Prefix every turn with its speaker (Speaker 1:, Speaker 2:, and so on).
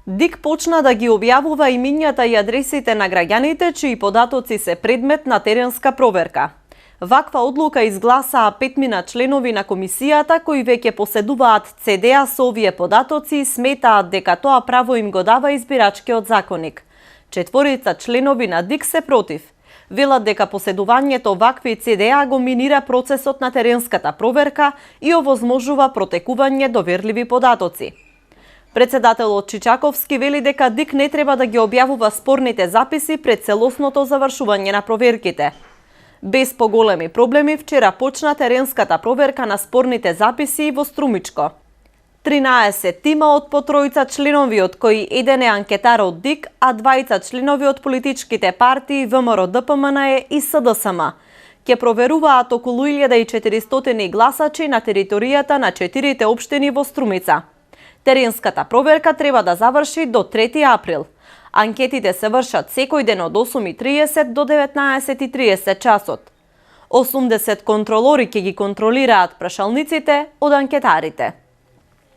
Speaker 1: ДИК почна да ги објавува имињата и адресите на граѓаните чии податоци се предмет на теренска проверка. Ваква одлука изгласаа 5 членови на комисијата кои веќе поседуваат ЦД-а со овие податоци и сметаат дека тоа право им го дава избирачкиот законник. 4 членови на ДИК се против. Велат дека поседувањето вакви ЦД-а го минира процесот на теренската проверка и овозможува протекување доверливи податоци. Председателот Чичаковски вели дека ДИК не треба да ги објавува спорните записи пред целосното завршување на проверките. Без поголеми проблеми, вчера почна теренската проверка на спорните записи во Струмичко. 13 тима од по 3 членови, од кои еден е анкетар од ДИК, а 2 членови од политичките партии ВМРО, ДПМНЕ и СДСМ, ќе проверуваат околу 1400 гласачи на територијата на 4 општини во Струмица. Теренската проверка треба да заврши до 3 април. Анкетите се вршат секој ден од 8:30 до 19:30 часот. 80 контролори ќе ги контролираат прашалниците од анкетарите.